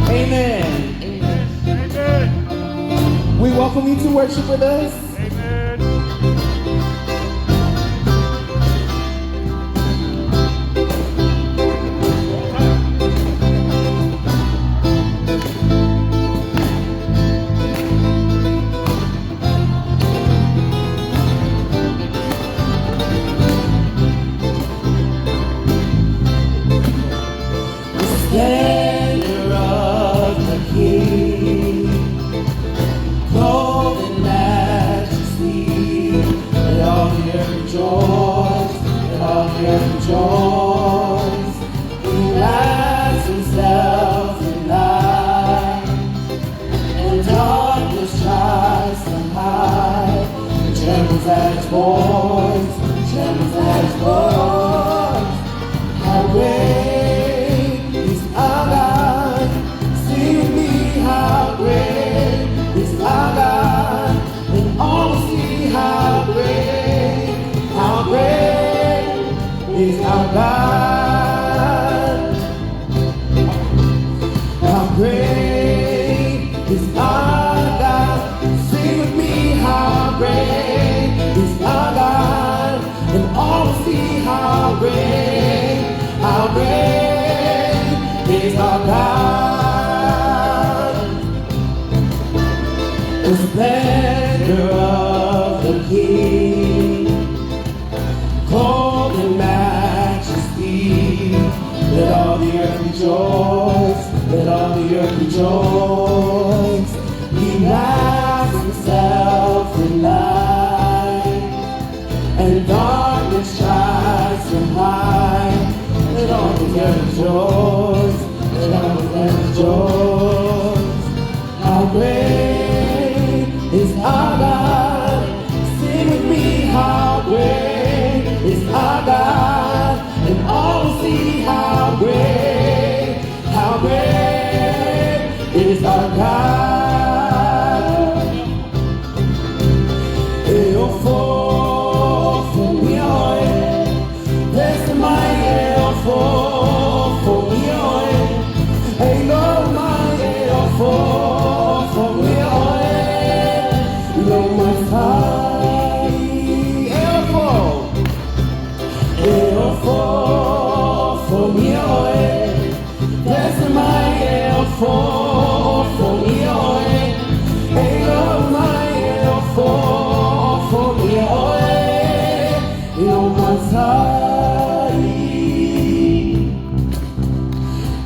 Amen. Amen. We welcome you to worship with us. Amen. The splendor of the King, clothed in majesty. Let all the earth rejoice. Let all the earth rejoice. He wraps himself in light, and darkness tries to hide. It trembles at his voice. Trembles at his voice. How great is our God? Sing with me, how great is our God? And all will see how great is our God. How great is our God? Sing with me, how great is our God? And all will see how great is our God. The splendor of the King, clothed in majesty. Let all the earth rejoice, let all the earth rejoice. He wraps himself in light, and darkness tries to hide. Let all the earth rejoice, let all the earth rejoice. How great is our God? Sing with me, how great is our God? And all will see how great is our God. E o fo fo mi oe, Bless my e o fo fo mi oe, E lo mai e o fo fo mi oe, Lo mai tai e o fo, e o fo fo mi oe, Bless my e o fo fo mi oe, E lo mai e o fo fo mi oe, Lo mai tai.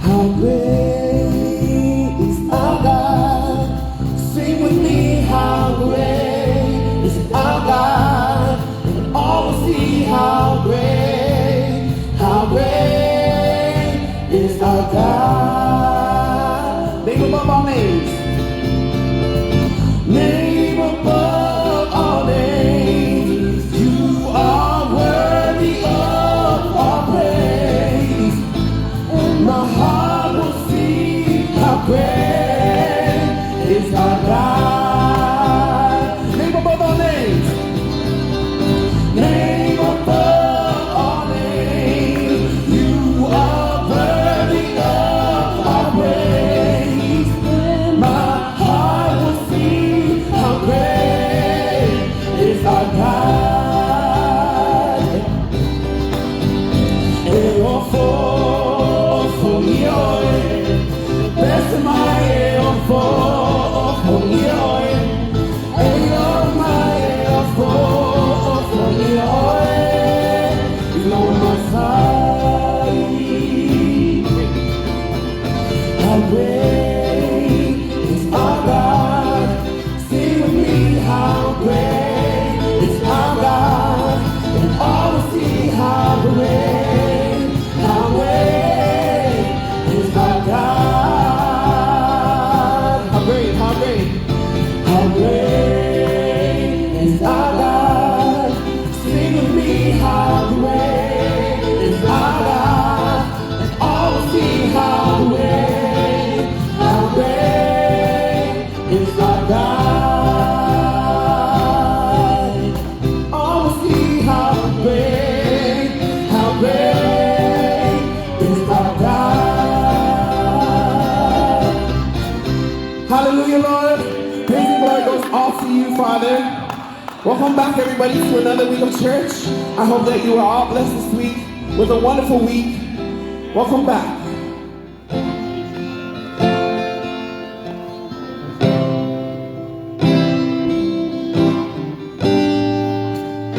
How great is our God? Sing with me, how great is our God? And all will see how great is our God. Name above all names. Name above all names. You are worthy of our praise. And my heart will see how great is our God. Name above all names. Name above all names. You are worthy of our praise. And my heart will see how great is our God. E o fo fo mi oe, Bless my e o fo fo mi oe, E o mai e o fo fo mi oe, Lo masai. How great is our God? Sing with me, how great is our God? And all will see how great is our God. How great, how great, how great is our God? Sing with me, how great is our God? And all will see how Hallelujah, Lord. Praise and glory goes all to you, Father. Welcome back, everybody, to another week of church. I hope that you are all blessed this week with a wonderful week. Welcome back.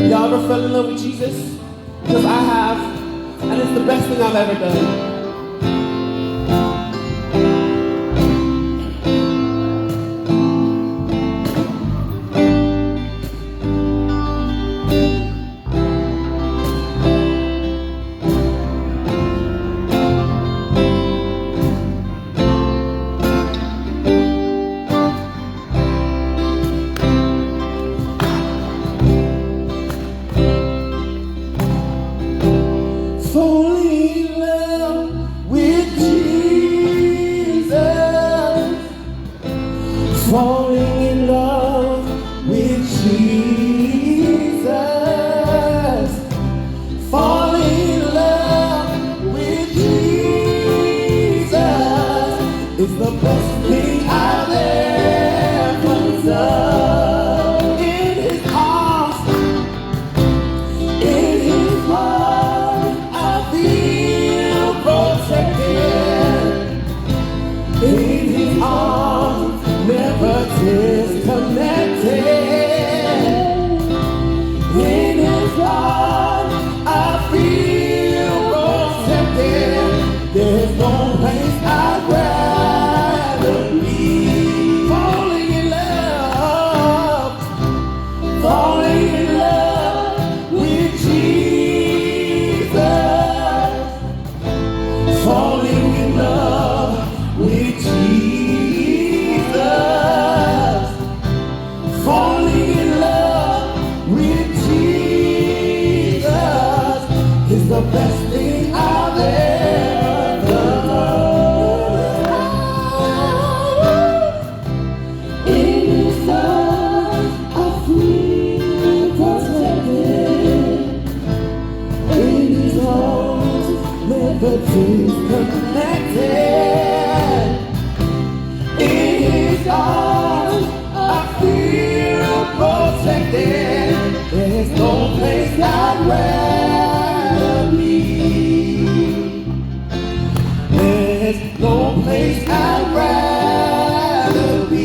Y'all ever fell in love with Jesus? Because I have, and it's the best thing I've ever done. Falling in love with Jesus. Falling in love with Jesus. Falling in love with Jesus is the best thing I've ever done. In His arms, in His heart, I feel protected. In His arms, never disconnected. In His arms, I feel protected. There's no place I'd rather be. Falling in love, falling in love with Jesus. Falling in love with Jesus. Falling in love with Jesus is the best thing I've ever done. In His arms, I feel protected. In His arms, never disconnected. In His arms, I feel protected. There's no place I'd rather be. There's no place I'd rather be.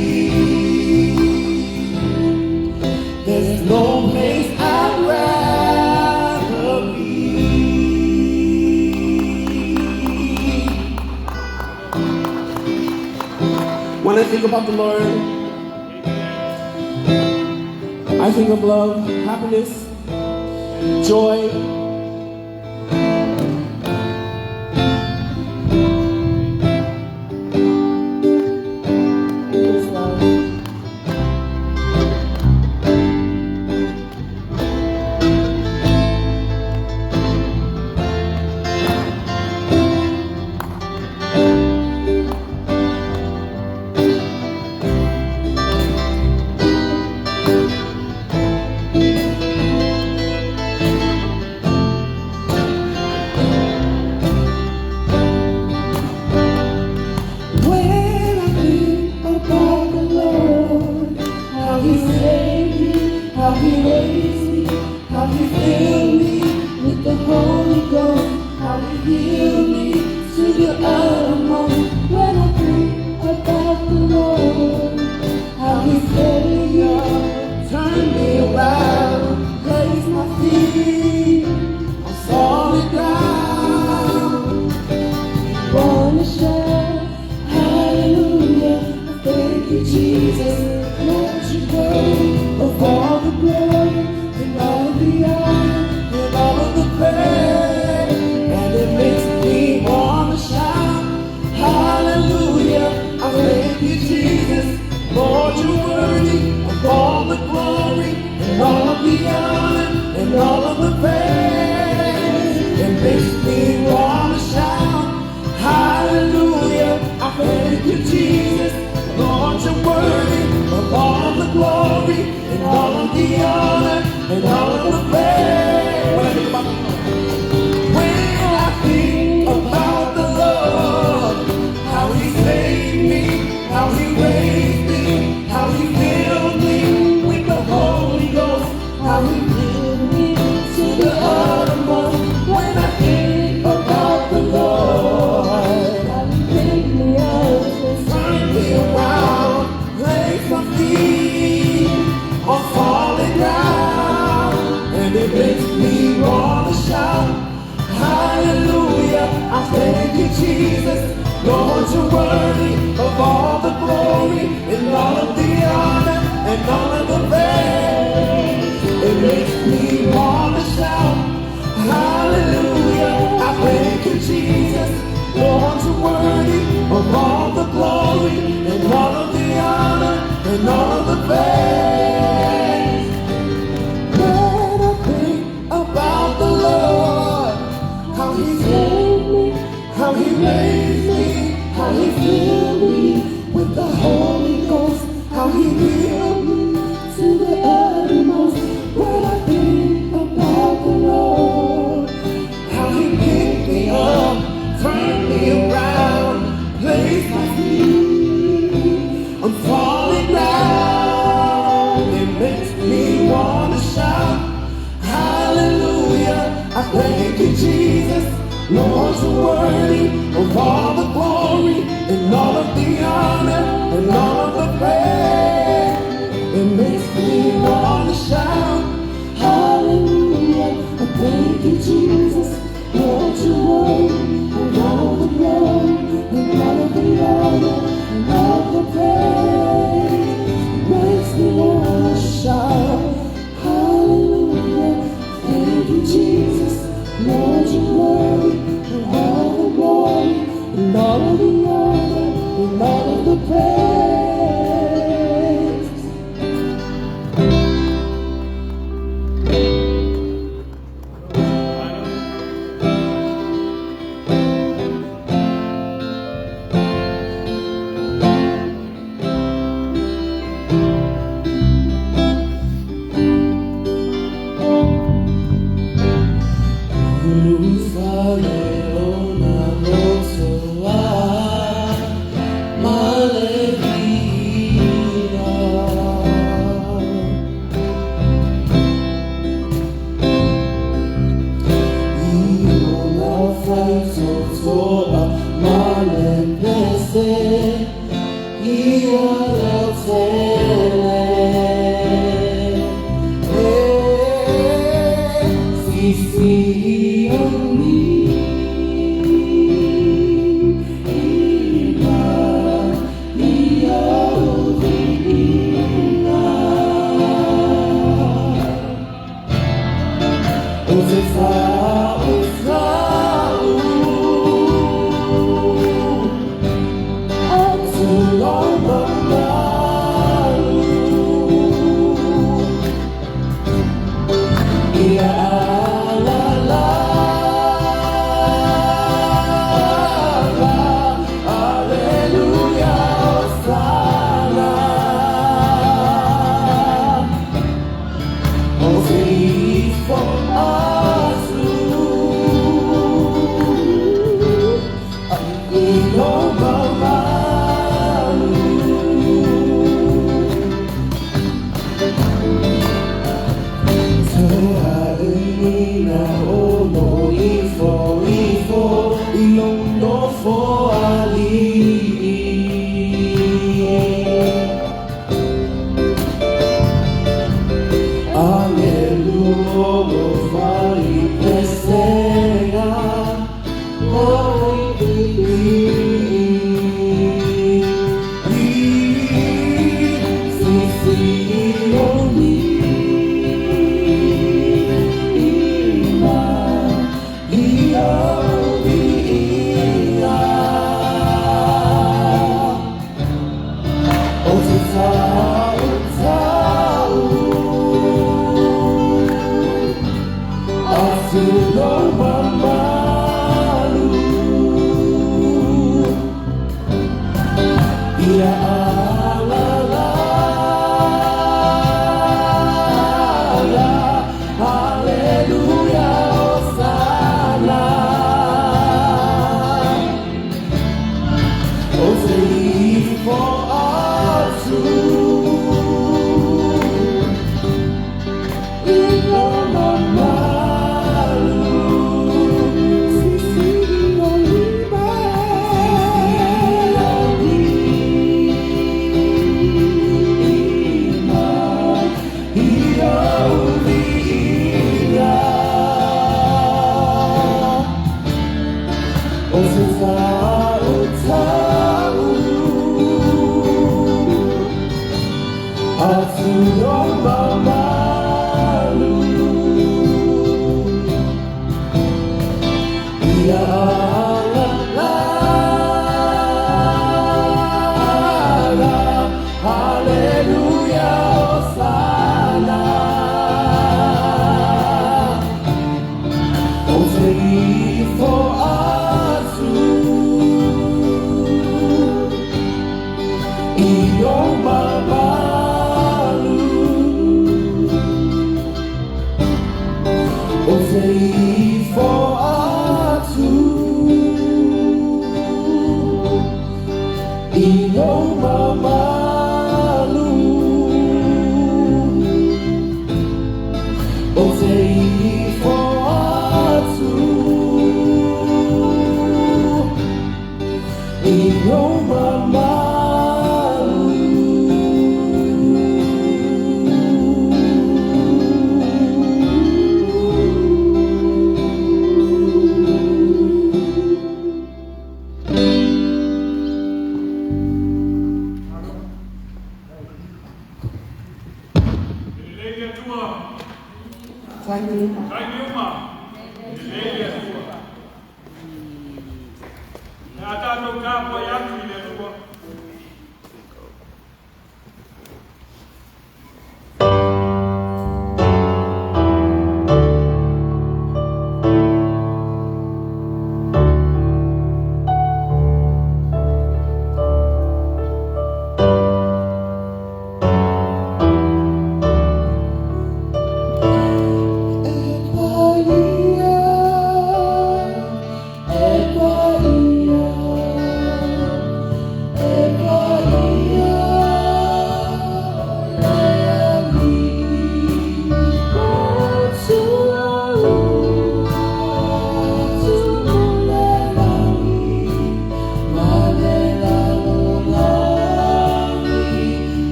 There's no place I'd rather be. When I think about the Lord, I think of love, happiness, joy. His love. When I think about the Lord, how He saved me, how He raised me, how He filled me with the Holy Ghost, how He healed me to the uttermost. When I think about the Lord, how He saved me, turned me around, placed my feet on solid ground. Wanna shout hallelujah, thank you, Jesus. Lord, you worthy of all the glory and all of the honor and all of the praise. And it makes me wanna shout hallelujah, I thank you, Jesus. Lord, you're worthy of all the glory and all of the honor and all of the praise. It makes me wanna shout hallelujah, I thank you, Jesus. Lord, you're worthy of all the glory and all of the honor and all of the praise. When I think about the Lord, when I think about the Lord, how He saved me, how He raised Lord, you're worthy of all the glory and all of the honor and all of the praise. It makes me want to shout, hallelujah. I thank you, Jesus. Lord, you're worthy of all the glory and all of the honor and all of the praise. When I think about the Lord, how he saved me, how he raised me, how he filled me with the Holy Ghost, how he healed me to the uttermost. When I think about the Lord, how he picked me up, turned me around, placed my feet on solid ground. It makes me want to shout, hallelujah. I thank you, Jesus. Lord, you're worthy of all the glory and all of the honor and all of the praise. It makes me want to shout, hallelujah. I thank you, Jesus. Lord, you're worthy of all the glory and all of the honor and all the praise. It makes me want to shout, hallelujah. Thank you, Jesus. Lord, you're worthy of all the glory and all of the honor and all of the praise. I lou mamalu o te ifo atu i lou mamalu.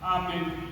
Amen.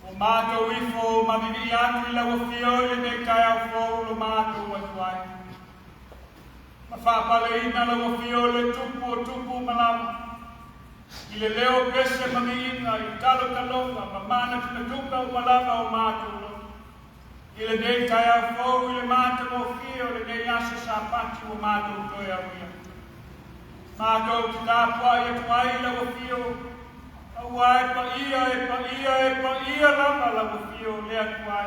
Ua matou ifo ma vivii atu i lau Afio i lenei taeao fou lo matou atu ai. Ma faapaleina lau Afio i le Tupu o tupu uma lava, i le leo pese ma viiga, i talotaloga ma manatunatuga uma lava o matou loto. I lenei taeao fou i le matagofie o lenei aso Sapati ua matou toe aulia. Matou te tapuai atu ai i lau Afio, aua e paia, e paia, e paia lava lau Afio le Atua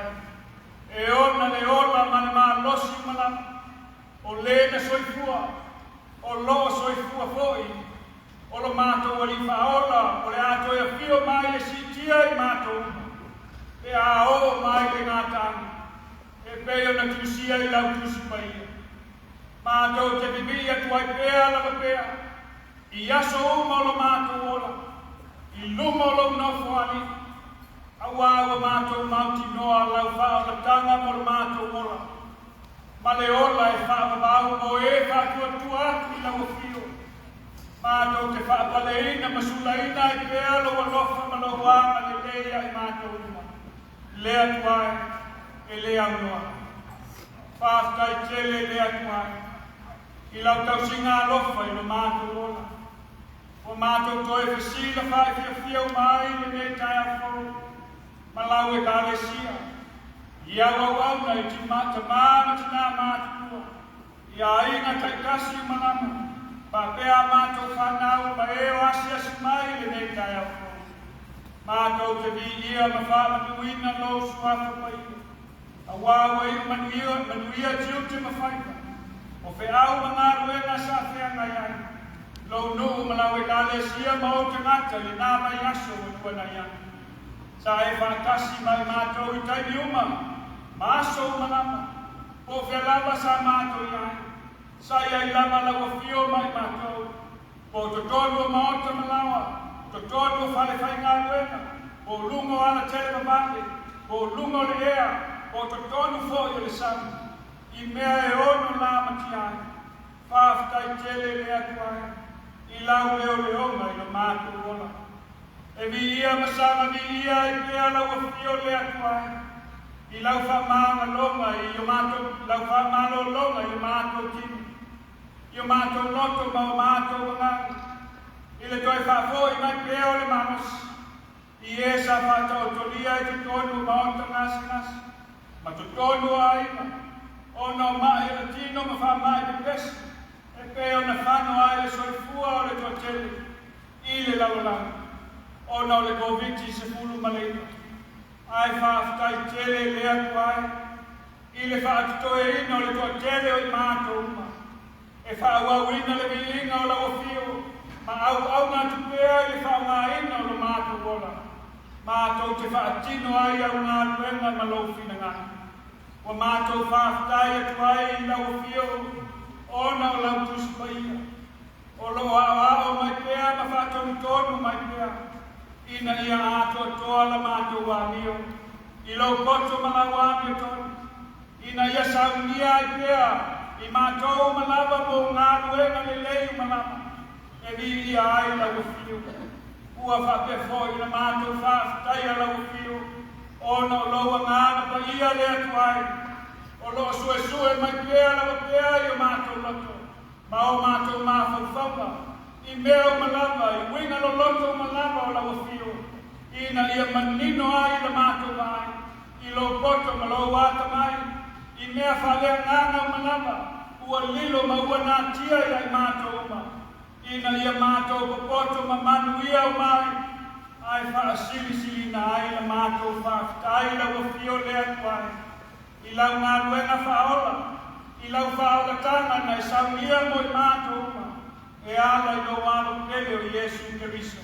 e, e ona le ola ma le malosi uma lava, o le na soifua, o loo soifua foi, o lo matou Alii Faaola, o le a toe afio mai e siitia i matou uma, pe a oo mai le gataaga, e pei ona tusia i lau Tusi Paia. Matou te vivii atu ai pea lava pea, i aso uma o lo matou ola, i luma o lou nofo alii, auā ua matou mautinoa lau faaolataga mo lo matou ola, ma le ola e faavavau mo e faatuatua atu i lau Afio. Matou te faapaleina ma sulaina ai pea lou alofa ma lou agalelei ia i matou uma, le Atua e, e le aunoa. Faafetai tele le Atua e, i lau tausiga alofa i lo matou ola. Ua matou toe fesilafai fiafia uma ai i lenei taeao fou ma lau Ekalesia, i au auauna i tamā ma tinā matutua, i aiga taitasi uma lava, faapea a matou fanau ma e o asiasi mai i lenei taeao fou. Matou te viia ma faamanuina lou Suafa Paia, auā ua iu manuia, manuia tiute ma faiva, o feau ma galuega sa feagai ai lou nuu ma lau Ekalesia ma ou tagata i lenā vaiaso ua tuanai atu. Sa e faatasi ma i matou i taimi uma ma aso uma lava, po o fea lava sa matou i ai, sa i ai lava lau Afio ma i matou, po o totonu o maota ma laoa, totonu o fale faigaluega, po o luga o alatelevavave, po o luga o le ea, po o totonu foi o le sami, i mea e ono lamatia ai. Faafetai tele le Atua e, i lau leoleoga i lo matou ola. E viia ma saga viia ai pea lau Afio le Atua e, i lau faamagaloga i o matou, lau faamalologa i o matou tino, i o matou loto ma o matou agaga, i le toe faafoi mai pea o le malosi, i e sa faataotolia i totonu o maota gasegase, ma totonu o aiga, ona o ma'i o le tino ma faamai pepesi, e pei ona fano ai le soifua o le toatele i le lalolagi, ona o le Koviti-19. Ae faafetai tele le Atua e, i le faatotoeina o le toatele o i matou uma, e faaauauina le viiga o lau Afio ma auauna atu pea i le faaaogaina o lo matou ola, matou te faatino ai au galuega ma lou finagalo. Ua matou faafetai atu ai i lau Afio ona o lau Tusi Paia, o lo o aoao mai pea ma faatonutonu mai pea, ina ia atoatoa la matou amio i lou poto ma lau amiotonu, ina ia saunia ai pea i matou uma lava mo galuega lelei uma lava, e viia ai lau Afio. Ua faapea foi ona matou faafetaia lau Afio ona o lou Agaga Paia le Atua e, o lo o suesue mai pea lava pea i o matou loto ma o matou mafaufauga i mea uma lava, i uiga loloto uma lava o lau Afio, ina ia manino ai la matou vaai i lou poto ma lou atamai i mea faaleagaga uma lava ua lilo ma ua natia ia i matou uma, ina ia matou popoto ma manuia uma ai, ae faasilisilina ai la matou faafetai i lau Afio le Atua e, i lau galuega faaola, i lau faaolataga na e saunia mo i matou uma, e ala i lou Alo pele o Iesu Keriso,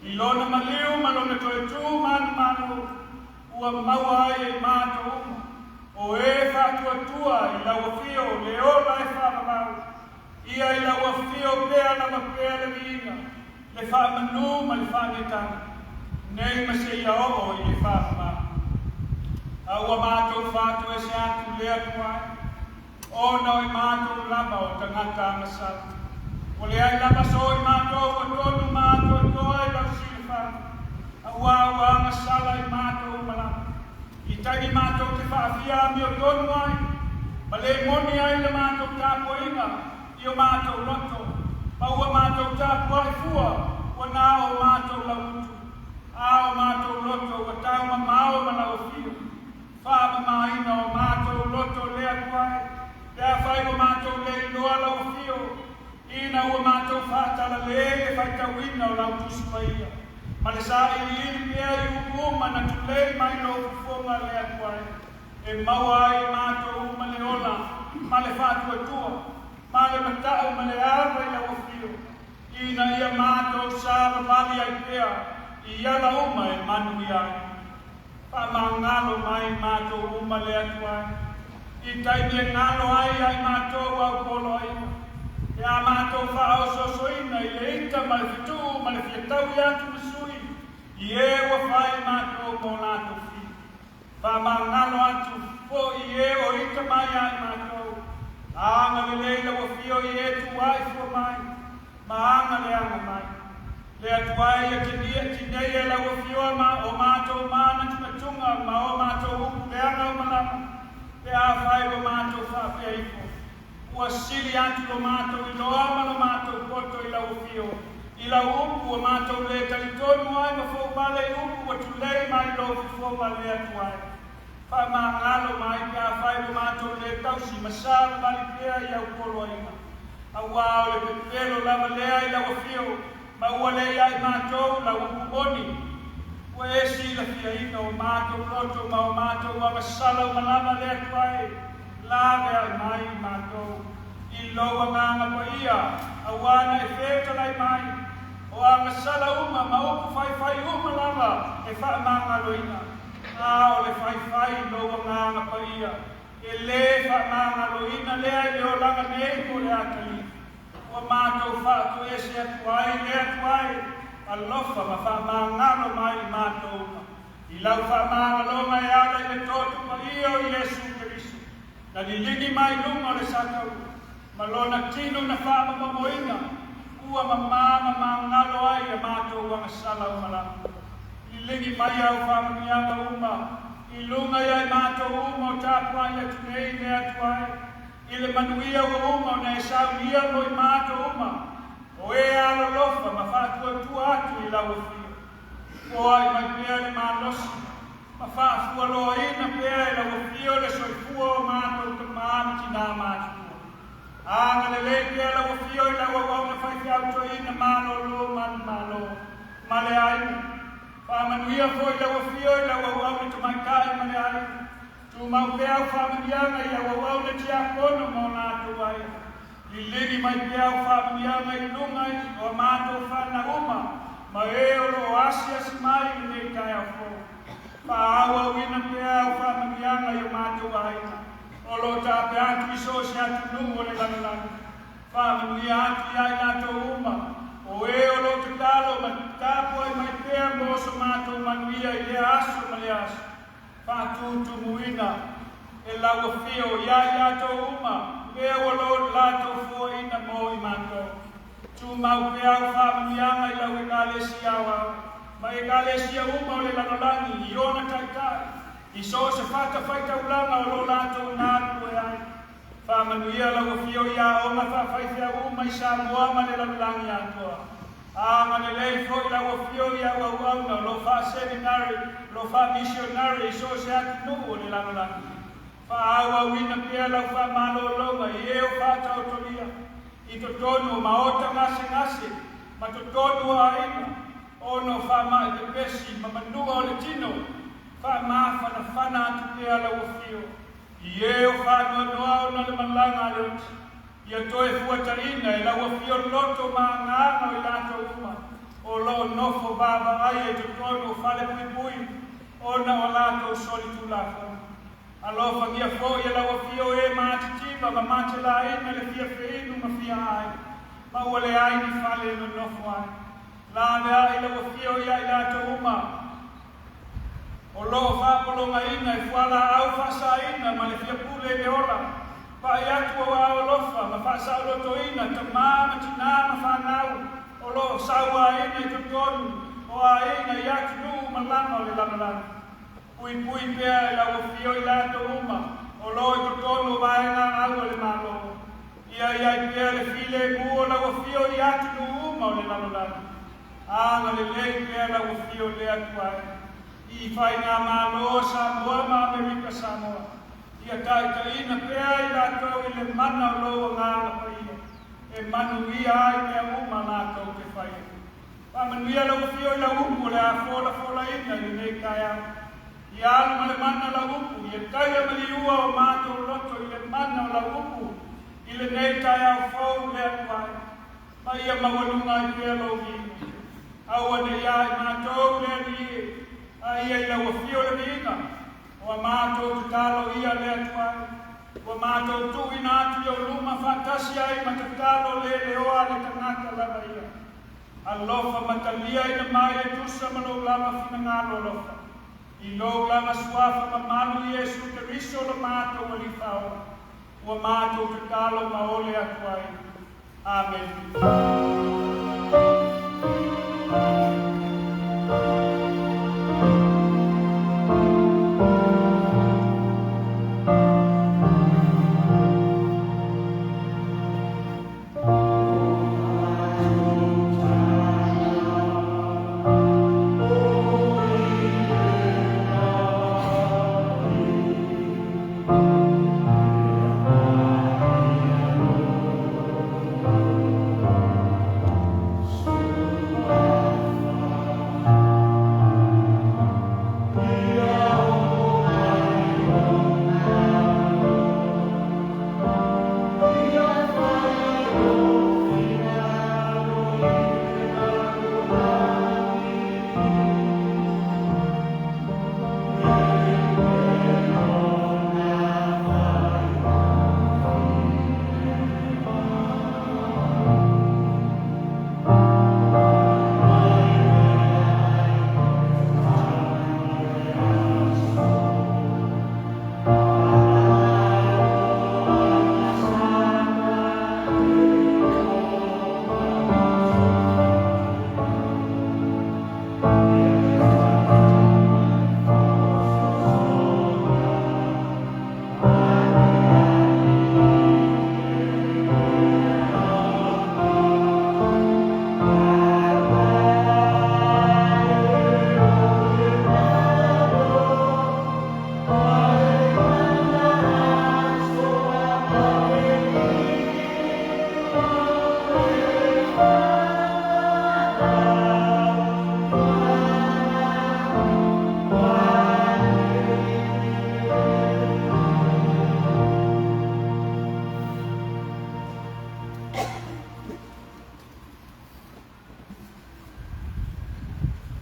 i lona maliu ma lona toe tu manumalo, ua maua ai e i matou uma, o e faatuatua i lau Afio le ola e faavavau. Ia i lau Afio pea lava pea le viiga, le faamanū ma le faaneetaga, nei ma seia oo i le faavavau. A ua matou faatoese atu le Atua e, ona o i matou lava o tagata agasala. Ua leai lava so i matou ua tonu ma atoatoa i lau silafaga, auā ua agasala i matou uma lava. I taimi matou te faafia amiotonu ai, ma lē moni ai le matou tapuaiga i o matou loto, ma ua matou tapuai fua ua na o matou lauutu, a o matou loto ua taumamao ma lau afio. Faamamaina o matou loto le Atua e, pe afai ua matou le iloa lau afio, ina ua matou faatalale le faitauina o lau Tusi Paia, ma le sailiili pea i upu uma na tulei mai lou fofoga le Atua e, e maua ai e matou uma le ola ma le faatuatua, ma le matau ma le ava i lau afio, ina ia matou savavali ai pea i ala uma e manuia ai. Faamagalo mai matou uma le Atua e, i taimi e galo ai ia i matou au poloaiga, pe a matou faaosoosoina i le ita ma le fetuu ma le fia taui atu ma sui i e ua fai i matou ma o latou fili. Faamagalo atu foi i e o ita mai ia i matou. Agalelei lau afio i e tuai fua mai, ma aga leaga mai. Le Atua e, ia tinei e lau afio ma o matou manatunatuga ma o matou upu leaga uma lava, pe afai ua matou faapea ifo, Ua sili atu lo matou iloa ma lo matou poto i lau afio, i lau upu ua matou le talitonu ai ma fouvale i upu ua tulei mai lou fofoga le Atua e. Faamagalo mai pe afai ua matou le tausi ma savavali pea i au poloaiga. Auā o le pepelo lava lea i lau afio, ma ua le ia i matou lau upu moni. Ua e silafiaina o matou loto ma o matou agasala uma lava le Atua e, laveai mai i matou i lou agaga paia, auā na e fetalai mai, o agasala uma ma upu faifai uma lava e faamagaloina, a o le faifai i lou agaga paia, e lē faamagaloina lea i le olaga nei po o le atalii. Ua matou faatoese atu ai le Atua e, alofa ma faamagalo mai i matou uma, i lau faamagaloga e ala i le toto paia o Iesu Keriso, na liligi mai luga o le sataua, ma lona tino na faamomomoina, ua mamā ma magalo ai a matou agasala uma lava. Liligi mai au faamanuiaga uma i luga ia i matou uma o tapuai atu nei le Atua e, i le manuia ua uma ona e saunia mo i matou uma, o e alolofa ma faatuatua atu i lau afio. Foai mai pea le malosi ma faafualoaina pea e lau afio le soifua o matou tamā ma tinā matutua. Agalelei pea lau afio i lau auauna faifeau toeaina malōlō manumalo ma le aiga. Faamanuia foi lau afio i lau auauna tamaitai ma le aiga. Tumau pea au faamanuiaga i au auauna tiakono ma o latou aiga. Liligi mai pea au faamanuiaga i luga o a matou fanau uma ma e o lo o asiasi mai i lenei taeao fou. Faaauauina pea au faamanuiaga i o matou aiga o lo o taape atu i so o se atunuu o le lalolagi. Faamanuia atu ia i latou uma o e o lo o tatalo ma tapuai mai pea mo so matou manuia i lea aso ma lea aso. Faatutumuina e lau afio ia i latou uma mea ua lo latou fuaina mo i matou. Tumau pea au faamanuiaga i lau Ekalesia aoao ma Ekalesia uma o le lalolagi i ona taitai, i so o se fatafaitaulaga o lo latou galulue ai. Faamanuia lau afio i aoga faafaifeau uma i Samoa ma le lalolagi atoa. Agalelei foi lau afio i au auauna o lo faa-seminary, o lo faa-missionary i so o se atunuu o le lalolagi. Faaauauina pea lau faamalologa i e o faataotolia i totonu o maota gasegase ma totonu o aiga, ona o faamai pepesi ma manua o le tino. Faamafanafana atu pea lau afio i e o faanoanoa ona o le malaga a le oti. Ia toe fuataina e lau afio loto ma agaga o i latou uma o lo o nofo vaavaaia i totonu o falepuipui ona o a latou solitulafono. Alofagia foi e lau afio e matitiva ma matelaina le fia feinu ma fia ai, ma ua leai ni fale e nonofo ai. Laveai lau afio ia i latou uma o lo o faapologaina i fualaau faasaina ma le fia pule i le ola, pai atu o ao alofa ma faasaolotoina tamā ma tinā ma fanau o lo o sauaina i totonu o aiga i atunuu ma laga o le lalolagi. Puipui pea i lau afio i latou uma o lo o i totonu o vaega au a le Malo. Ia i ai pea le filemu o lau afio i atunuu uma o le lalolagi. Agalelei pea lau afio le Atua e i faigamalo a Samoa ma Amerika Samoa. Ia taitaiina pea i latou i le mana o lou Agaga Paia e manuia ai mea uma latou te faia. Faamanuia lau afio i lau upu o le a folafolaina i lenei taeao. Ia alu ma le mana lau upu, ia taia ma liua o matou loto i le mana o lau upu i lenei taeao fou le Atua e, ma ia maualuga ai pea lou viiga. Aua ne i ia i matou le Alii e, a ia i lau afio le viiga, o a matou tatalo ia le Atua e, ua matou tuuina atu i ou luma faatasi ai ma tatalo le leoa a le tagata lava ia. Alofa ma taliaina mai e tusa ma lou lava finagalo alofa, i lou lava suafa mamalu Iesu Keriso lo matou Alii Faaola, ua matou tatalo ma ole atu ai. Amene.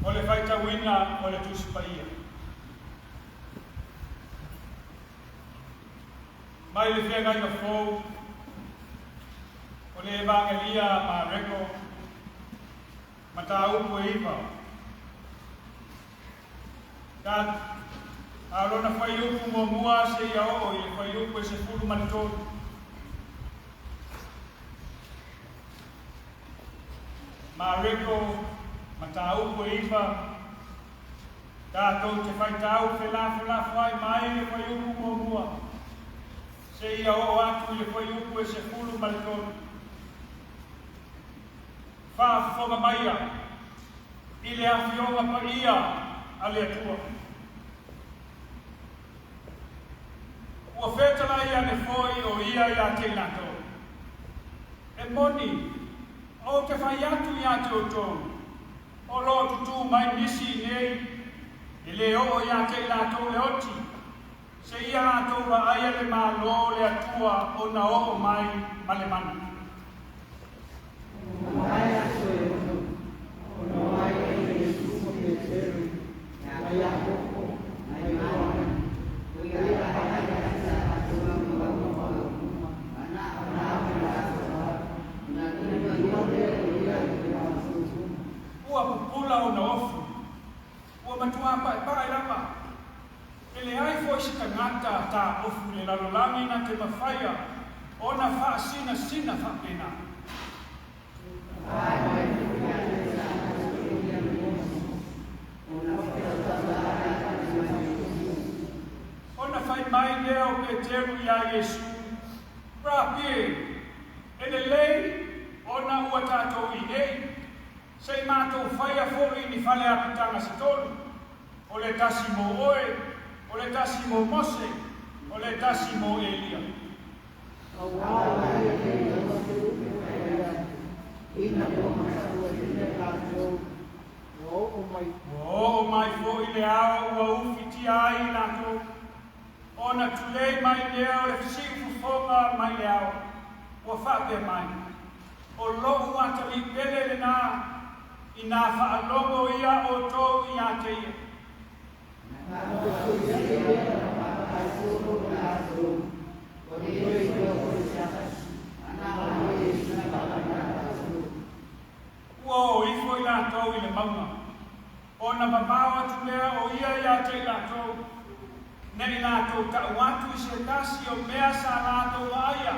O le faitauina o le Tusi Paia. Mai le Feagaiga Fou, o le Evagelia a Mareko, mataupu e 9. Ta, a o lona fuaiupu muamua seia oo i le fuaiupu e 13. Mareko, mataupu e 9, tatou te faitau felafolafoai mai le fuaiupu muamua seia oo atu i le fuaiupu e 13. Faafofoga maia i le afioga paia a le Atua. Ua fetalai ane foi o ia ia te i latou. E moni, ou te fai atu ia te outou, o lo o tutū mai nisi i inei, e le oo ia te i latou le oti, seia latou vaaia le Malo o le Atua ona oo mai ma le mana. Ua pupula ona ofu, ua matuā paepae lava. E leai foi se tagata taofu i le lalolagi na te mafaia ona faasinasina faapena. Peteru iā Iesu, Rapi e, e lelei ona ua tatou i inei, se i matou faia foi ni faleapitaga se tolu, o le tasi mo oe, o le tasi mo Mose, o le tasi mo Elia. Auā ia e le i iloa se upu e fai atu, ina ua matuaina latou, ua oo mai. Ua oo mai foi le ao ua ufitia ai i latou, ona tulei mai lea o le siufofoga mai le ao, ua faapea mai, O lou atalii pele lenā, inā faalogo ia outou ia te ia. Na fesuisui lea na vaavaai solo latou, ua le iloa foi se tasi, na o Iesu ma latou. Ua o ifo i latou i le mauga, ona mamao atu lea o ia ia te i latou, ne i latou tau atu i se tasi o mea sa latou vaaia,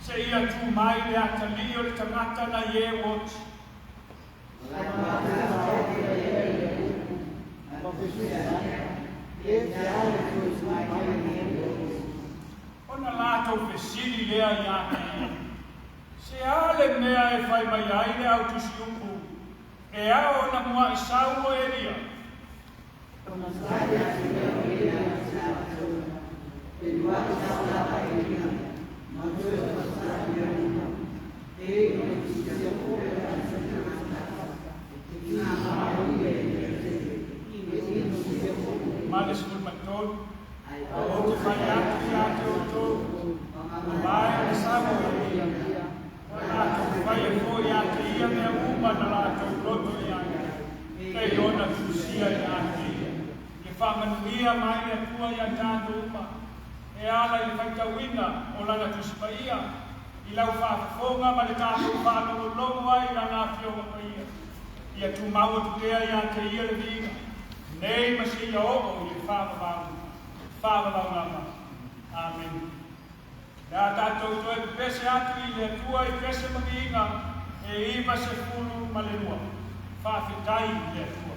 seia tu mai le atalii o le tagata nai e ua oti. Na lea ia upu, ma fesuisuia, e te a le toe tu mai o e oti. Ona latou fesili lea ia te ia, Se a le mea e fai mai ai le au tusi upu, e ao ona muaʻi sau o Elia? Ona tali atu lea o ia ia te latou, E muai sau lava Elia, ma toe faasaʻi mea uma. E o le tusia foi o le tagata, e tusa ai ia i le tele, e inogia foi. Ma le 13, Ou te fai atu ia te outou, ua maea ona sau o Elia, ua latou faia foi ia te ia mea uma na latou loto i ai, pei ona tusia ia te ia. Ia faamanuia mai le Atua ia tatou uma, e ala i le faitauina o Lana Tusi Paia, i lau faafofoga ma le tatou faalogologo ai i Lana Afioga Paia. Ia tumau atu pea ia te Ia le viiga, nei ma seia oo i le faavavau, faavavau lava. Amene. O le a tatou toe pepese atu i le Atua i pese ma viiga e 92. Faafetai i le Atua.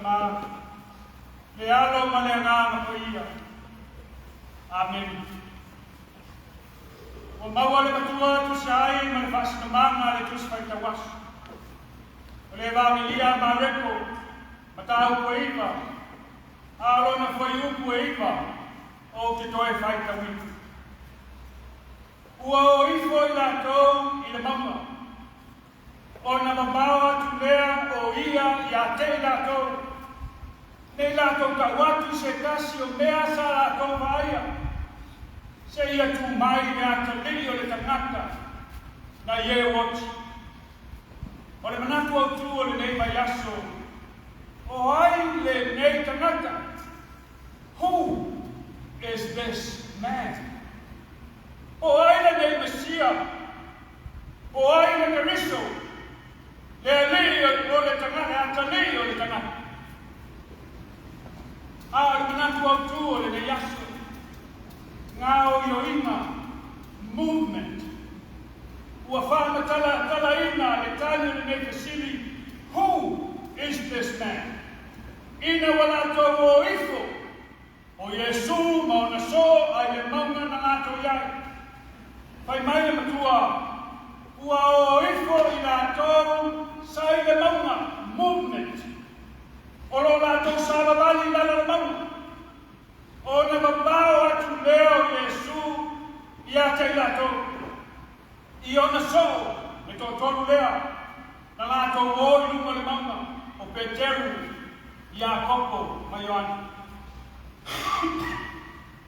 Tama, le Alo ma le Agaga Paia. Amene. Ua maua le Matua tusa ai ma le faasinomaga a le Tusi Faitau Aso. O le Evagelia a Mareko, mataupu e iva, a o lona fuaiupu e iva, ou te toe faitauina. Ua o ifo i latou i le mauga, ona mamao atu lea o ia ia te i latou, nei latou tau atu i se tasi o mea sa latou vaaia, seia tu mai le atalii o le tagata nai e oti. O le manatu autu o lenei vaiaso, o ai lenei tagata? Who is this man? O ai lenei Mesia? O ai le Keriso? Le alii o le tagata, le atalii o le tagata. A o le manatu autu o lenei aso, gaoioiga, movement. Ua faamatalatalaina le tali o lenei fesili, Who is this man? Ina ua latou o ifo, o Iesu ma ona soo ai le mauga na latou i ai. Fai mai le Matua, ua o ifo i latou sa i le mauga, movement. O lo latou savavali i lalo o le mauga. Ona mamao atu lea o Iesu ia te i latou. I ona soo, le toatolu lea, na latou o i luga o le mauga, o Peteru, Iakopo ma Ioane.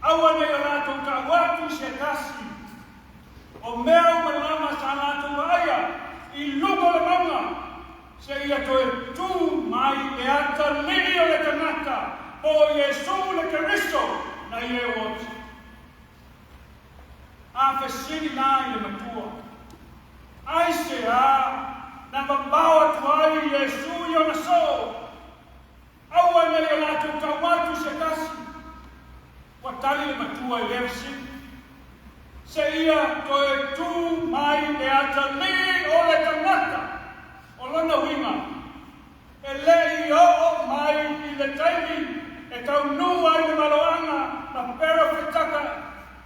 Aua nei o latou tau atu i se tasi o mea uma lava sa latou vaaia i luga o le mauga, seia toe tu mai le atalii o le tagata, po o Iesu le Keriso nai e ua oti. A fesili la i le Matua, Aisea na mamao atu ai Iesu i ona soo? Aua nei o latou tau atu i se tasi. Ua tali le Matua i lea fesili, Seia toe tu mai le atalii o le tagata. O lona uiga, e le i oo mai i le taimi e taunuu ai le maloaga ma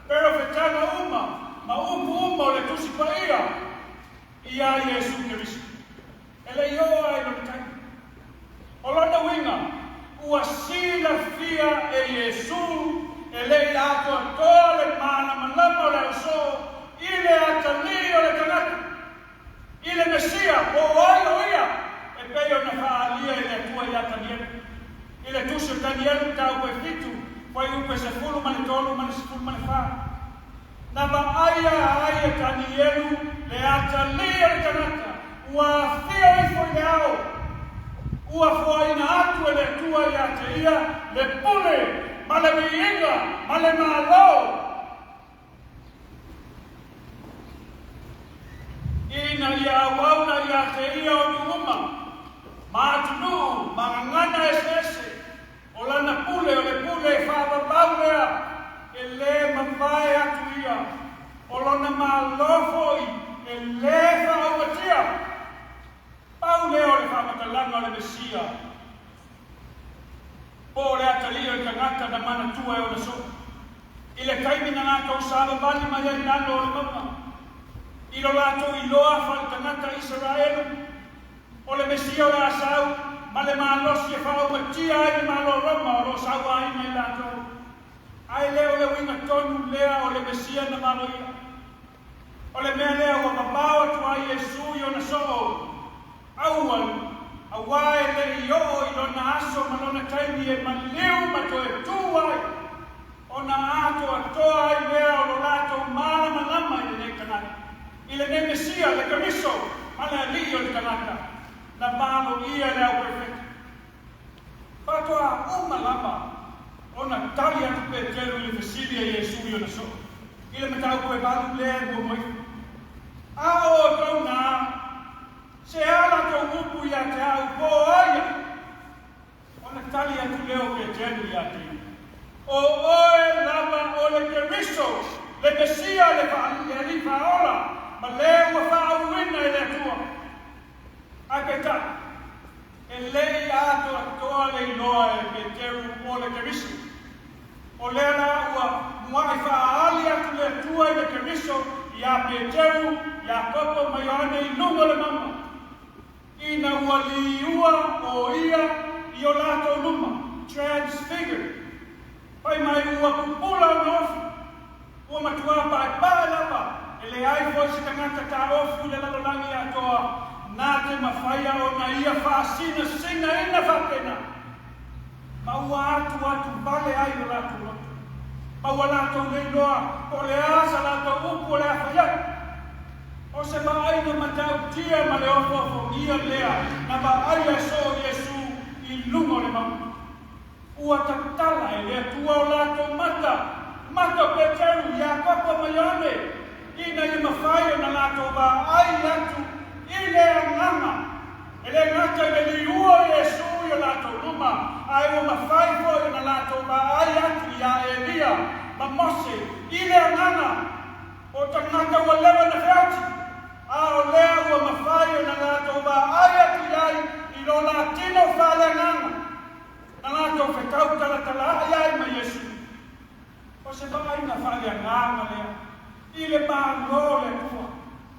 perofetaga uma ma upu uma o le Tusi Paia iā Iesu Keriso. E le i oo ai lona taimi. O lona uiga, ua silafia e Iesu e le i atoatoa le malamalama o le ausoo i le atalii o le tagata, i le Mesia, po o ai o ia, e pei ona faaalia e le Atua iā Tanielu. I le Tusi o Tanielu, mataupu e fitu, fuaiupu e 13 ma le 14. Na vaaia ai e Tanielu le atalii o le tagata ua afio ifo i le ao, ua foaina atu e le Atua ia te ia le pule ma le viiga ma le malo. Ina ia auauna ia te ia o nuu uma, ma atunuu ma gagana eseese, o lana pule o le pule e faavavau lea, e lē mavae atu ia, o lona Malo foi e lē faaaumatia. Pau lea o le faamatalaga o le Mesia, po o le atalii o le tagata na manatua e ona soo, i le taimi na latou savavali mai ai i lalo o le mauga, i lo latou iloa faaletagata Isaraelu, o le Mesia o le a sau ma le malosi e faaaumatia ai le Malo o Roma o lo o sauaina i latou. Ae le o le uiga tonu lea o le Mesia na maloia. O le mea lea ua mamao atu ai Iesu i ona soo, aua, auā e le i oo i lona aso ma lona taimi e maliu ma toe tū ai, ona atoatoa ai lea o lo latou malamalama i lenei tagata, i lenei Mesia, le Keriso, ma le Alii o le tagata, na maloia e le au perofeta. Faatoa uma lava ona tali atu Peteru i le fesili a Iesu i ona soo, i le mataupu e valu lea e muamua ifo. A o outou na, se a latou upu ia te au, po o ai au? Ona tali atu lea o Peteru ia te ia, O oe lava o le Keriso, le Mesia, le Alii Faaola, ma le ua faauluina e le Atua. Ae peitai, E lē i atoatoa le iloa e Peteru o le Keriso. O lea la ua muaʻi faaali atu le Atua i le Keriso iā Peteru, Iakopo ma Ioane i luga o le mauga, ina ua liua o ia i o latou luma, transfigured. Fai mai ua pupula ona ofi, ua matuā paepae lava, e leai foi se tagata taofi i le lalolagi atoa na te mafaia ona ia faasinasinaina faapena. Ma ua atuatu vale ai o latou loto, ma ua latou le iloa po o le a sa latou upu o le a fai atu. O se vaaiga matautia ma le ofoofogia lea na vaaia e soo Iesu i luga o le mauga. Ua tatala e le Atua o latou mata, mata o Peteru, Iakopo ma Ioane, ina ia mafai ona latou vaai atu i le agaga, e le gata i le liua o Iesu i o latou luma, ae ua mafai foi ona latou vaai atu iā Elia ma Mose i le agaga. O tagata ua leva ona feoti, a o lea ua mafai ona latou vaai atu i ai i lo la tino faaleagaga na latou fetau talatalaai ai ma Iesu. O se vaaiga faaleagaga lea i le Malo o le Atua.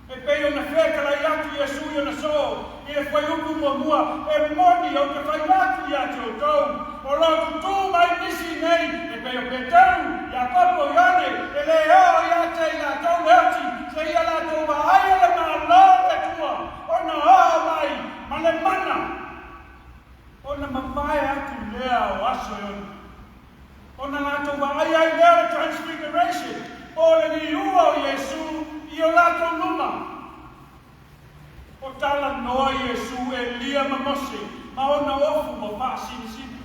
E pei ona fetalai atu Iesu i ona soo i le fuaiupu muamua, E moni ou te fai atu iā te outou, o lo o tutū mai nisi i nei, e pei o Peteru, Iakopo, Ioane, e lē oo iā te i latou le oti, seia latou vaaia le Malo o le Atua ona oo mai ma le mana. Ona mavae atu lea o aso e ono, ona latou vaai ai lea o le Transfiguration, po o le liua o Iesu i o latou luma. O talanoa Iesu, Elia ma Mose, ma ona ofu ua faasinasina.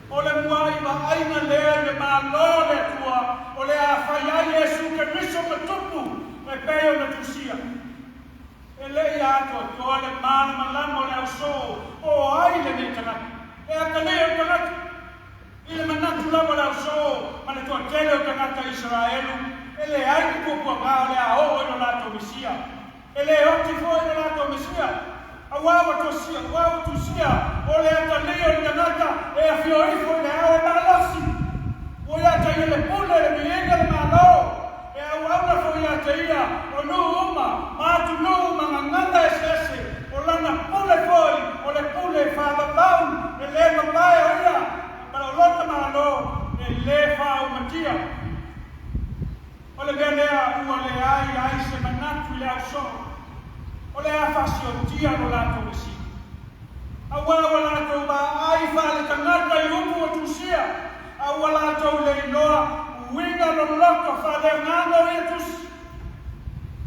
O le muaʻi vaaiga lea i le Malo o le Atua o le a fai ai Iesu Keriso ma Tupu e pei ona tusia. E le i atoatoa le malamalama o le ausoo po o ai lenei tagata. E atalii o le tagata. I le manatu lava o le ausoo ma le toatele o tagata Isaraelu, e leai ni puapuaga o le a oo i lo latou Mesia. E lē oti foi lo latou Mesia, auā ua tosia, auā ua tusia o le atalii o le tagata e afio ifo i le ao e malosi. Ua ia te ia le pule, le viiga, le Malo, e auauna foi ia te ia o nuu uma ma atunuu ma gagana eseese, o lana pule foi o le pule faavavau e lē mavae o ia, ma o lona Malo e lē faaumatia. O le mea lea ua leai ai se manatu i le ausoo, o le a faasiotia lo latou Mesia. Auā ua latou vaai faaletagata i upu ua tusia, a ua latou le iloa uiga loloto faaleagaga o ia tusi,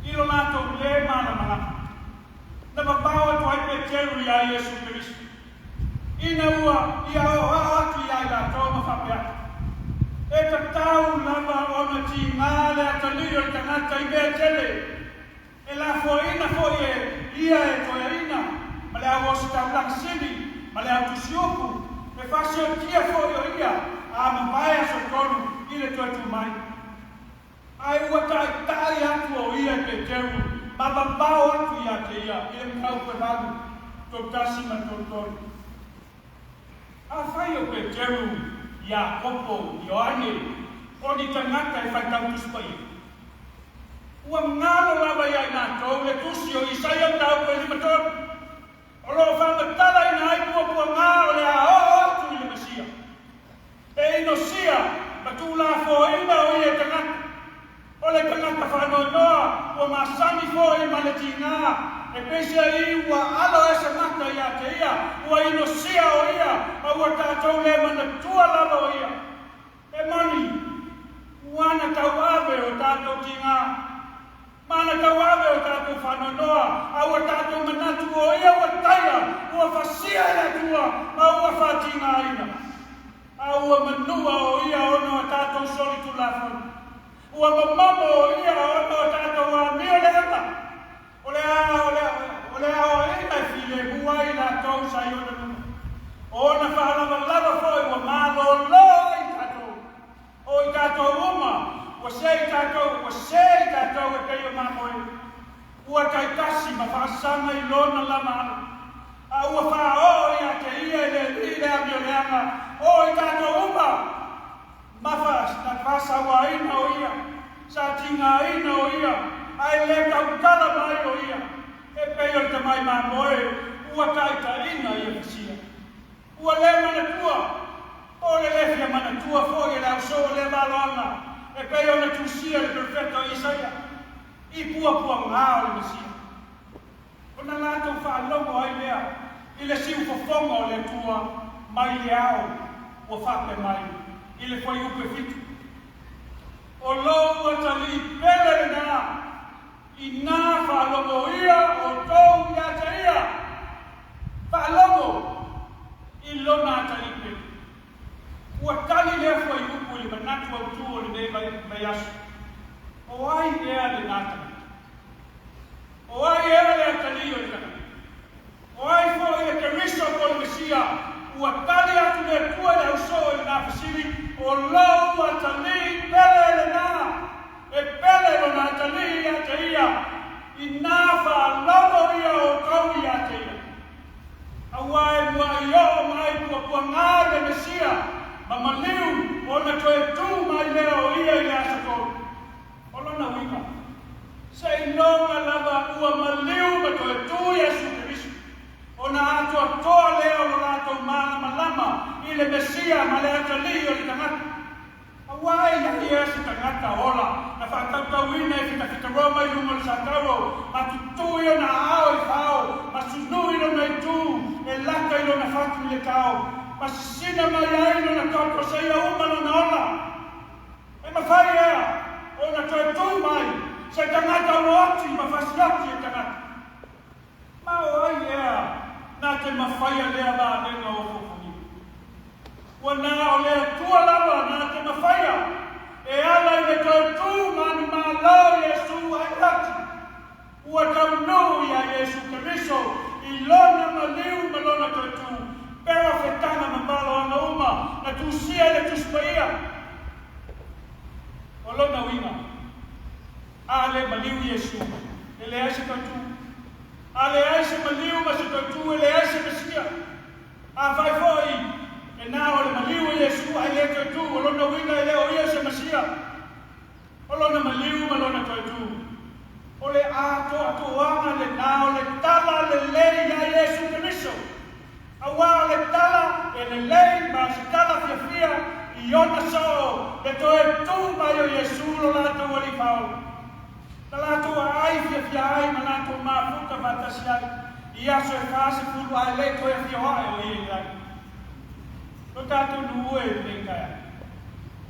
i lo latou lē malamalama. Na vavao atu ai Peteru iā Iesu Keriso, ina ua ia aoao atu iā i latou ma faapea atu, E tatau lava ona tigā le atalii o le tagata i mea e tele, E lafoaina foi e ia e toeaina ma le au ositaulaga sili ma le au tusiupu, e faasiotia foi o ia a mavae aso tolu i le toe tu mai. Ae ua taitai atu o ia e Peteru ma vavao atu ia te ia i le mataupu e 8, 31 ma le 33. Afai o Peteru, Iakopo, Ioane, o ni tagata e faitau Tusi Paia, ua galo lava iā i latou le tusi o Isaia mataupu e 53, o lo o faamatalaina ai puapuaga o le a oo atu i le Mesia, e inosia ma tuulafoaina o ia e tagata. O le tagata faanoanoa ua masani foi ma le tigā, e peiseai ua alo ese mata iā te ia, ua inosia o ia, ma ua tatou le manatua lava o ia. E moni, ua na tauave o tatou tigā, ma na tauave o tatou faanoanoa, a ua tatou manatu o ia ua taia, ua fasia e le Atua, ma ua faatigāina. A ua manua o ia ona o tatou solitulafono. Ua momomo o ia ona o tatou amio leaga. O le a, o le, o le aoaiga e filemu ai i latou sa i ona luma. O ona faalavalava foi ua malōlō ai i tatou. O i tatou uma, ua se i tatou, ua se i tatou e pei o mamoe. Ua taitasi ma faasaga i lona lava alo. A ua faaoo ia te ia e le Alii le amioleaga o i tatou uma, ma na faasauaina o ia, sa tigaina o ia, ae le tautala mai o ia, e pei o le tamai mamoe ua taitaiina ia fasia. Ua le manatua, po o le le fia manatua foi e le ausoo o lea valoaga, e pei ona tusia le perofeta o Isaia, i puapuagā o le Mesia. Ona latou faalogo ai lea i le siufofoga o le Atua mai le ao ua faapea mai i le fuaiupu e 7, O lou atalii pele lenā, inā faalogoia outou ia te ia. Faalogo i lona atalii pele. Ua tali lea fuaiupu i le manatu autū o lenei vaiaso. O ai ea lenā tagata? O ai ea le atalii o le tagata? O ai foi le Keriso po o le Mesia? Ua tali atu le Atua i le ausoo i lenā fesili, O lou atalii pele lenā, e pele lona atalii ia te ia, inā faalogo ia outou ia te ia. Auā e mua'i oo mai puapuagā le Mesia ma maliu ona toe tū mai lea o ia i le aso tolu. O lona uiga, seiloga lava ua maliu ma toe tū Iesu Keriso, ona atoatoa lea o lo latou malamalama i le Mesia ma le atalii o le tagata. Auā e i ai ea se tagata ola na faatautauina e fitafitaroa mai luga o le satauro, ma tutū i ona aao i fao, ma sunu i lona itū e lata i lona fatu i le tao, ma sisina mai ai lona toto seia uma lona ola? E mafai ea ona toe tū mai se tagata ua oti ma fasioti e tagata? Ma o ai ea na te mafaia lea vaega o fofogia? Ua na o le Atua lava na te mafaia e ala i le toe tū manumalo o Iesu ae oti. Ua taunuu iā Iesu Keriso i lona maliu ma lona toe tū, perofetaga ma valoaga uma na tusia i le Tusi Paia. O lona uiga, a le maliu Iesu, e leai se toe tū. A leai se maliu ma se toe tū, e leai se Mesia. Afai foi e na o le maliu o Iesu ae le toe tū, o lona uiga e le o ia se Mesia. O lona maliu ma lona toe tū, o le atoatoaga lenā o le tala lelei iā Iesu Keriso. Auā o le tala e lelei ma o se tala fiafia i ona soo le toe tū mai o Iesu lo latou Alii Faaola. Na latou aai fiafia ai ma latou mafuta faatasi ai i aso e 40 ae le toe afio ae o ia i lagi. Lo tatou nuu e i lenei taeao.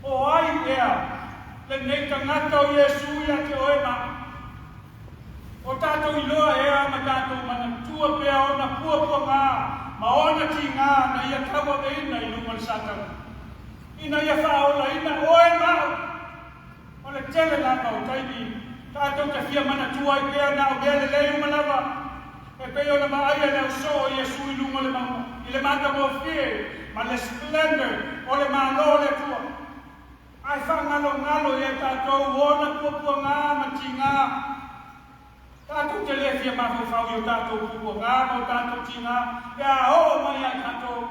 O ai ea lenei tagata o Iesu ia te oe ma au? O tatou iloa ea ma tatou manatua pea ona puapuagā ma ona tigā na ia tauaveina i luga o le satauro, ina ia faaolaina oe ma au? O le tele lava o taimi tatou te fia manatua ai pea na o mea lelei uma lava, e pei ona vaaia le ausoo o Iesu i luga o le mauga i le matagofie ma le splendor o le Malo o le Atua. Ae faagalogalo i ai tatou ona puapuagā ma tigā. Tatou te le fia mafaufau i o tatou puapuagā ma o tatou tigā pe a oo mai ia i tatou.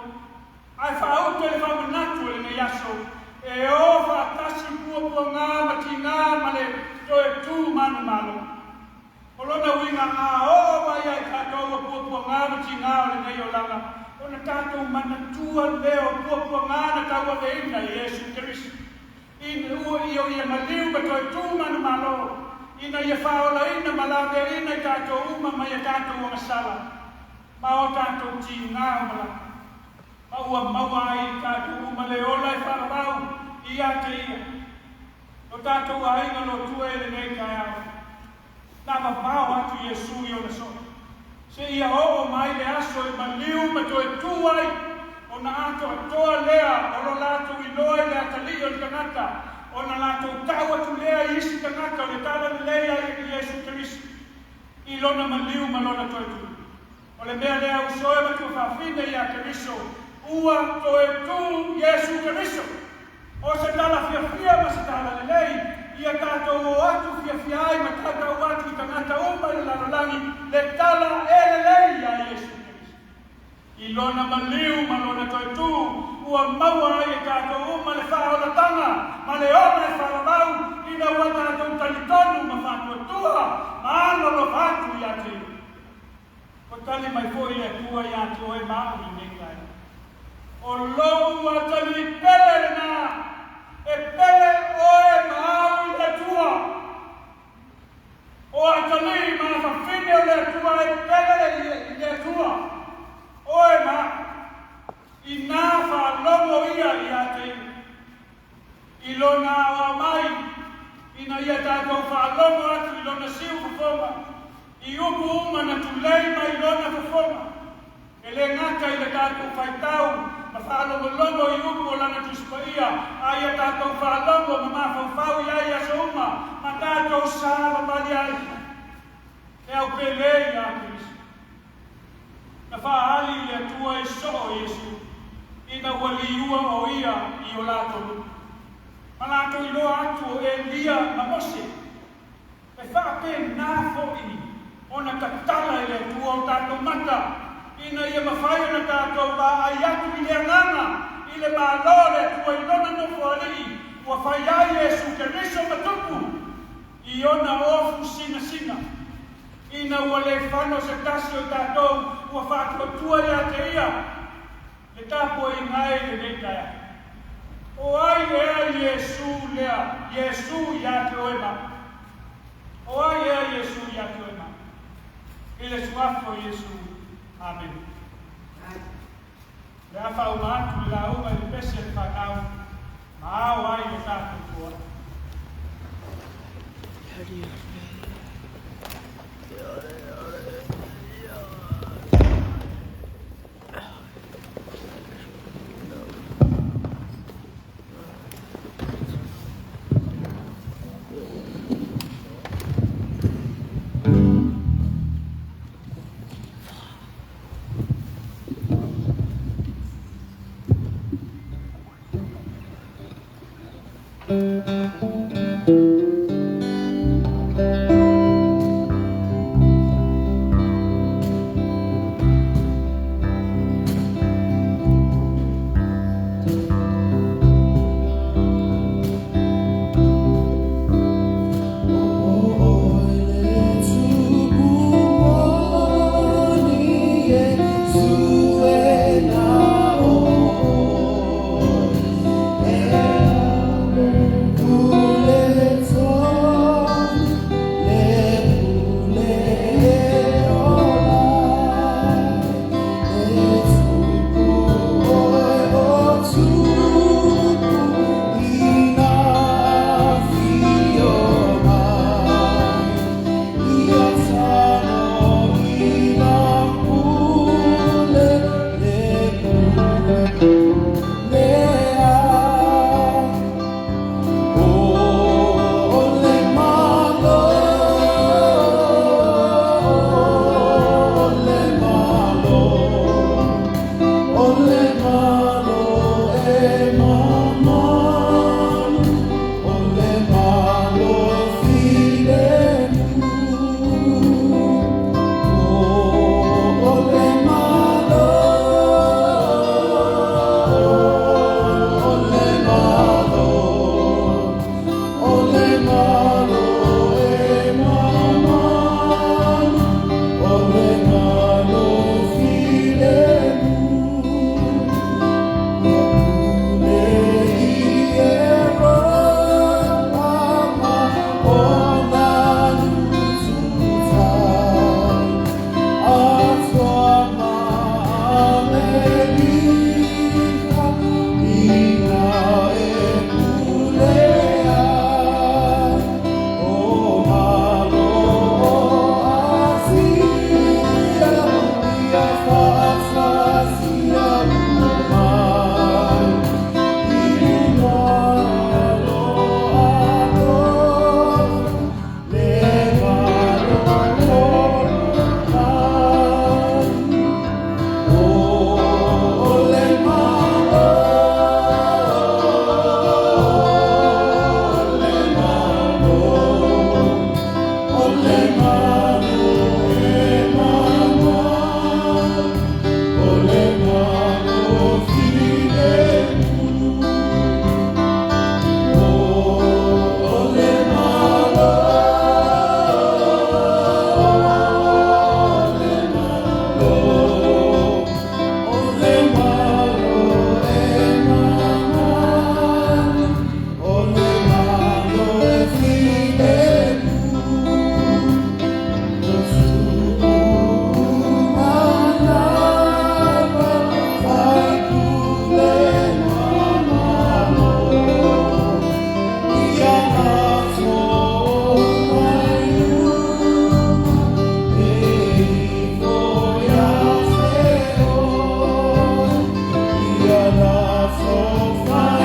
Ae faaute le faamanatu o lenei aso, e o faatasi puapuagā ma tigā ma le toe tū manumalo. O lona uiga, a oo mai ia i tatou o puapuagā ma tigā o lenei olaga, ona tatou manatua lea o puapuagā na tauaveina e Iesu Keriso. Ina ua ia o ia maliu ma toe tū manumalo, ina ia faaolaina ma laveaina i tatou uma mai a tatou agasala ma o tatou tigā o malata, ma ua maua ai i tatou uma le ola e faavavau ia te ia. Lo tatou aiga lotua e lenei taeao, na vavao atu Iesu i ona soo, seia oo mai le aso e maliu ma toe tū ai, ona atoatoa lea o lo latou iloa i le atalii o le tagata, ona latou tau atu lea i isi tagata o le tala lelei a Iesu Keriso, i lona maliu ma lona toe tū. O le mea lea uso e ma tuafafine iā Keriso, ua toe tū Iesu Keriso. O se tala fiafia ma se tala lelei, ia tatou o atu fiafia ai ma tatau atu i tagata uma i le lalolagi le tala e lelei iā Iesu Keriso. I lona maliu ma lona toe tū, ua maua ai e tatou uma le faaolataga ma le ola e faavavau ina ua tatou talitonu ma faatuatua ma alolofa atu ia te Ia. Ua tali mai foi le Atua ia te oe ma au i lenei taeao. O lou atalii pele lena, e pele oe ma au i le Atua. O atalii ma afafine o le Atua e pele i le Atua, oe ma au. Inā faalogo ia ia te Ia. I lona aoao mai, ina ia tatou faalogo atu i lona siufofoga, i upu uma na tulei mai lona fofoga. E le gata i le tatou faitau ma faalogologo i upu o lana Tusi Paia, a ia tatou faalogo ma mafaufau i ai i aso uma, ma tatou savavali ai. E aupele ia Keriso. Na faaali i le Atua e soo Iesu, ina ua liua o ia i o latou nuu. Ma latou iloa atu o Elia ma Mose. E faapena foi ona tatala e le Atua o tatou mata, ina ia mafai ona tatou vaai atu i le agaga, i le Malo o le Atua i lona Nofoalii, ua fai ai Iesu Keriso ma Tupu i ona ofu sinasina. Ina ua le fano se tasi o tatou ua faatuatua ia te Ia le tapuaiga e i lenei taeao. O ai ea Iesu lea, Iesu ia te oe ma au? O ai ea Iesu ia te oe ma au? I le suafa o Iesu. Amene. O le a faauma atu le lauga i le pese a le fanau ma ao ai le tatou foai. ao.